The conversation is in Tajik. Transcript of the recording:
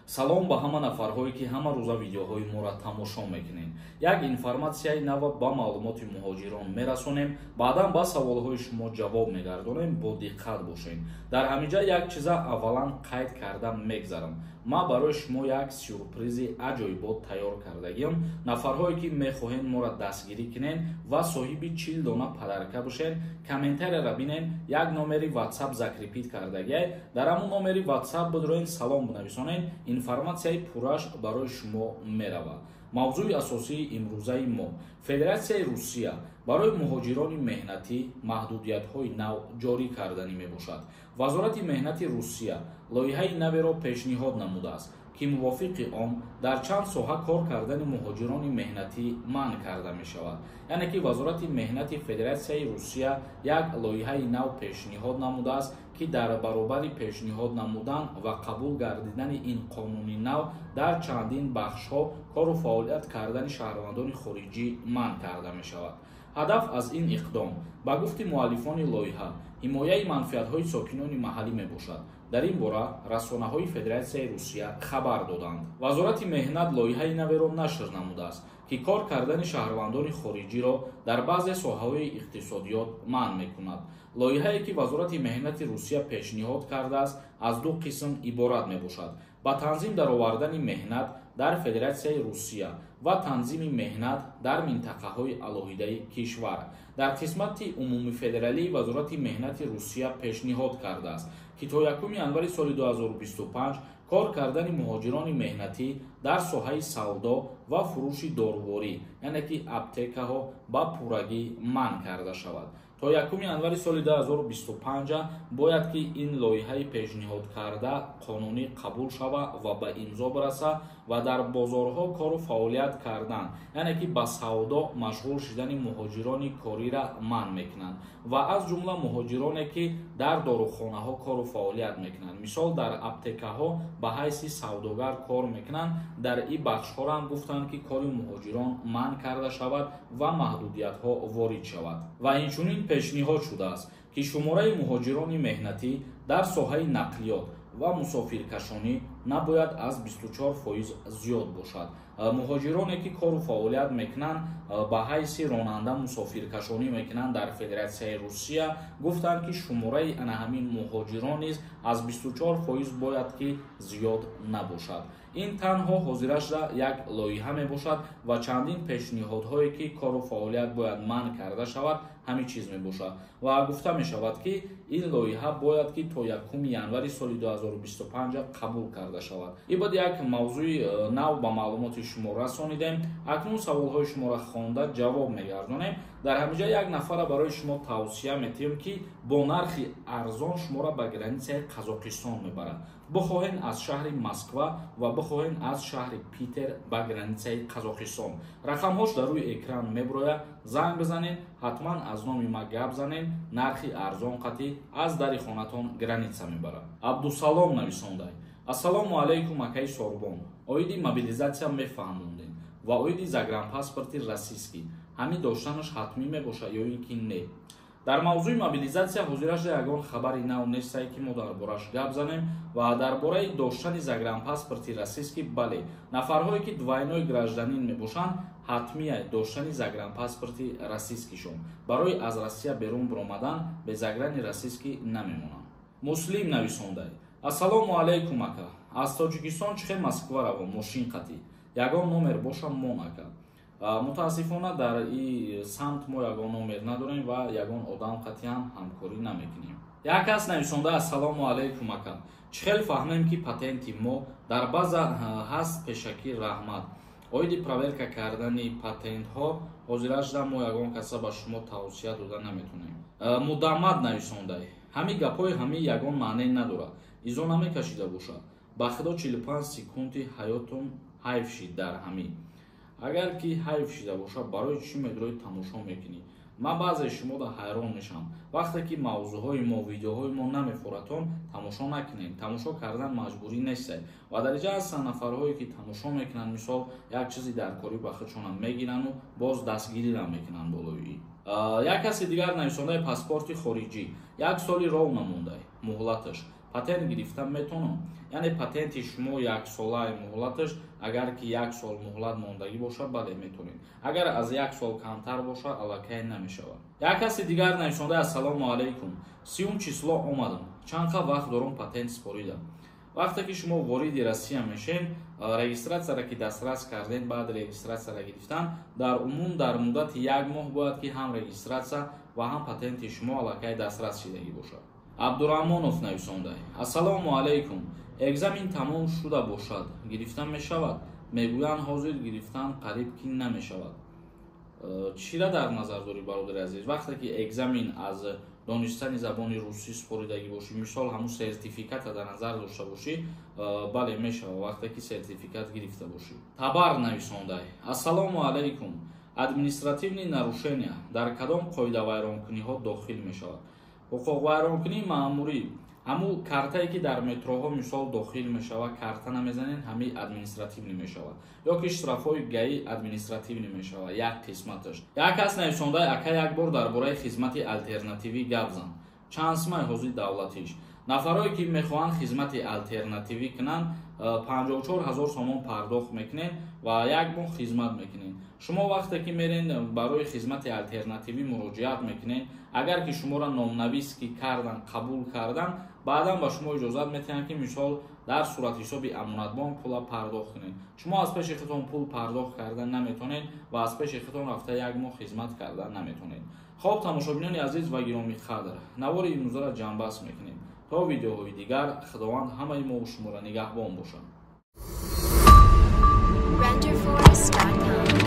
Салом ба ҳама нафарҳое, ки ҳама рӯза видеоҳои моро тамошо мекунед. Як информатсияи нава ба маълумоти муҳоҷирон мерасонем, баъдан ба саволҳои шумо ҷавоб мегардонем. Бо диққат бошед. Дар ҳаминҷа як чиза аввалан қайд карда мегзарам. Ман барои шумо як сюрпризи аҷоибот тайёр кардагиам. Нафарҳое, ки мехоҳед моро дастгирӣ кунед ва соҳиби 40 дона подарка бошед, комментарияро бинед, як номери WhatsApp закрепить кардагиай. Дар ҳамон номери WhatsApp бидроен, салом бинависонед, информатсияи пурраш барои шумо меравад. Мавзӯи асосии имрӯзаи мо: Федератсияи Русия барои муҳоҷирони меҳнатӣ маҳдудиятҳои нав ҷорӣ карданӣ мебошад. Вазорати меҳнати Русия лоиҳаи наверо пешниҳод намудааст, ки мувофиқи он дар чанд соҳа кор кардани муҳоҷирони меҳнатӣ манъ карда мешавад. Яъне ки Вазорати меҳнати Федератсияи Русия як лоиҳаи нав пешниҳод намудааст, ки дар баробари пешниҳод намудан ва қабул гардидани ин қонуни нав дар чандин бахшҳо кору фаъолият кардани шаҳрвандони хориҷӣ манъ карда мешавад. Ҳадаф аз ин иқдом, ба гуфти муаллифони лоиҳа, ҳимояи манфиатҳои сокинони маҳаллӣ мебошад. Дар ин бора расонаҳои Федератсияи Русия хабар доданд. Вазорати меҳнат лоиҳаи наверо нашр намудааст, ки кор кардани шаҳрвандони хориҷиро дар баъзе соҳаҳои иқтисодиёт манъ мекунад. Лоиҳае, ки Вазорати меҳнати Русия пешниҳод кардааст, аз ду қисм иборат мебошад: ба танзим даровардани меҳнат дар Федератсияи Русия ва танзими меҳнат дар минтақаҳои алоҳидаи кишвар. Дар қисмати умумифедералии Вазорати меҳнати Русия пешниҳод кардааст, ки то 1 январи соли 2025 кор кардани муҳоҷирони меҳнатӣ дар соҳаи савдо ва фурӯши доруворӣ, яъне ки аптекаҳо, ба пуррагӣ манъ карда шавад. То 1 январи соли 2025 бояд ки ин лоиҳаи пешниҳодкарда қонунӣ қабул шава ва ба имзо бираса ва дар бозорҳо кору фаъолият кардан, яъне ки ба савдо машғул шудани муҳоҷирони корира манъ мекунанд ва аз ҷумла муҳоҷироне, ки дар дорухонаҳо кору фаъолият мекунанд, мисол, дар аптекаҳо ба ҳайси савдогар кор мекунанд. Дар ин бахшҳоро ҳам гуфтанд, ки кори муҳоҷирон манъ карда шавад ва маҳдудиятҳо ворид шавад. Ва инчунин пешниҳод шудааст, ки шумораи муҳоҷирони меҳнатӣ дар соҳаи нақлиёт ва мусофиркашонӣ набояд аз 24% зиёд бошад. Муҳоҷироне, ки кору фаъолият мекунанд, ба ҳайси ронанда мусофиркашонӣ мекунанд дар Федератсияи Русия, гуфтанд, ки шумораи ана ҳамин муҳоҷирон низ аз 24% бояд ки зиёд набошад. Ин танҳо ҳозирашда як лоиҳа мебошад ва чандин пешниҳодҳое, ки кору фаъолият бояд манъ карда шавад, ҳамин чиз мебошад. Ва гуфта мешавад, ки ин лоиҳа бояд ки то 1 январи соли 2025 қабул карда шавад. Ин буд як мавзӯи нав, ба маълумоти шумо расонидем. Акнун саволҳои шуморо хонда ҷавоб мегардонем. Дар ҳаминҷа як нафара барои шумо тавсия метиҳем, ки бо нархи арзон шуморо ба границаи Қазоқистон мебарад. Бихоҳен аз шаҳри Москва ва бихоҳен аз шаҳри Питер ба границаи Қазоқистон. Рақамҳош дар рӯи экран меброяд, занг бизанед, ҳатман аз номи ма гап занед, нархи арзон қатӣ аз дари хонатон граница мебарад. Абдусалом нависондай: «Ассалому алайкум, акаи Сорбон. Оиди мобилизатсия мефаҳмондем ва оиди загранпаспорти российский, ҳамин доштанаш ҳатмӣ мебошад ё ин ки не?» Дар мавзӯи мобилизатсия ҳозирашда ягон хабари нав нестае, ки мо дар бораш гап занем. Ва дар бораи доштани загранпаспорти российский, бале, нафарҳое, ки двойной гражданин мебошанд, ҳатмия доштани загранпаспорти российскийшон. Барои аз Россия берун биромадан бе заграни российский намемонанд. Муслим нависондай: «Ассалому алайкум, ака. Аз Тоҷикистон чӣ хел Москва равом мошин қатӣ? Ягон номер бошам мон, ака». Мутаассифона, дар и самт мо ягон номер надорем ва ягон одам қатъиян ҳамкорӣ намекунем. Як кас нависонда: «Ассалому алайкум, ака. Чӣ хел фаҳмем, ки патенти мо дар база ҳаст? Пешакӣ раҳмат». Оиди проверка кардани патентҳо ҳозирашда мо ягон каса ба шумо тавсия дода наметонем. Мудаммад нависондай: «Ҳамин гапҳои ҳамин ягон маъне надорад, изо намекашида бошад. Ба худо, 45 секунди ҳаётум ҳайф шид дар ҳамин». Агар ки ҳайф шида бошад, барои чӣ медрои тамошо мекунӣ? Ман баъзе шумода ҳайрон мешавам. Вақте ки мавзӯъҳои мо, видеоҳои мо намефоратон, тамошо накунед. Тамошо кардан маҷбурӣ нестед. Ва дар инҷа ҳастанд нафарҳое, ки тамошо мекунанд, мисол, як чизи даркорӣ ба худшонам мегирану боз дастгириро мекунанд болои. Як каси дигар нависондаи: «Паспорти хориҷӣ як соли ров намондай муҳлаташ. Патент гирифта метонам? Яъне патенти шумо яксолаи муҳлаташ, агар ки як сол муҳлат мондагӣ бошад, бале, метонед. Агар аз як сол камтар бошад, аллакай намешавад. Як каси дигар нависонда: «Ассалому алайкум, 30-ум число омадам, чанд қа вақт дорум патент спорида?» Вақте ки шумо вориди Россия мешед, регистрация ро ки дастрас кардем, баъд регистрация ро гирифтан, дар умум дар муддати як моҳ бояд ки ҳам регистрация ва ҳам патенти шумо аллакай дастрас шидагӣ бошад. Абдураҳмонов нависонда: «Ассалому алайкум, экзамен тамом шуда бошад, гирифта мешавад? Мегӯянд, ҳозир гирифтан қариб ки намешавад». Чира дар назар дорӣ, бародари азиз? Вақте ки экзамен аз донистани забони русӣ споридагӣ бошӣ, мисол, ҳамун сертификата дар назар дошта бошӣ, бале, мешавад, вақте ки сертификат гирифта бошӣ. Табар нависондай: «Ассалому алайкум, административный нарушения дар кадом қоидавайронкуниҳо дохил мешавад?» Ҳуқуқвайронкунии маъмурӣ ҳамун картае, ки дар метроҳо, мисол, дохил мешавад, карта намезанед, ҳамин административный мешавад, ё ки штрафҳои ГАИ административный мешавад як қисматаш. Як кас нависондаи: «Ака, як бор дар бораи хизмати алтернативӣ гап зан, чанд сумай ҳозир давлатиш?» Нафарое ки мехоҳанд хизмати алтернативӣ кунанд, 54 000 сомон пардохт мекунед ва як моҳ хизмат мекунед. Шумо вақте ки мерен, барои хизмати алтернативӣ муроҷиат мекунед, агар ки шуморо номнавис ки кардан, қабул кардан, баъдан ба шумо иҷозат метиҳанд, ки, мисол, дар суратҳисоби Амонатбонк пула пардохт кунед. Шумо аз пеши худтон пул пардохт кардан наметонед ва аз пеши худтон рафта як моҳ хизмат кардан наметонед. Хоб, тамошобинони азиз ва гиромӣ қадр, навори имрӯзаро ҷамъбаст мекунем. То видеоҳои дигар Худованд ҳамаи мову шуморо нигаҳбон бошад. Renderforest.com.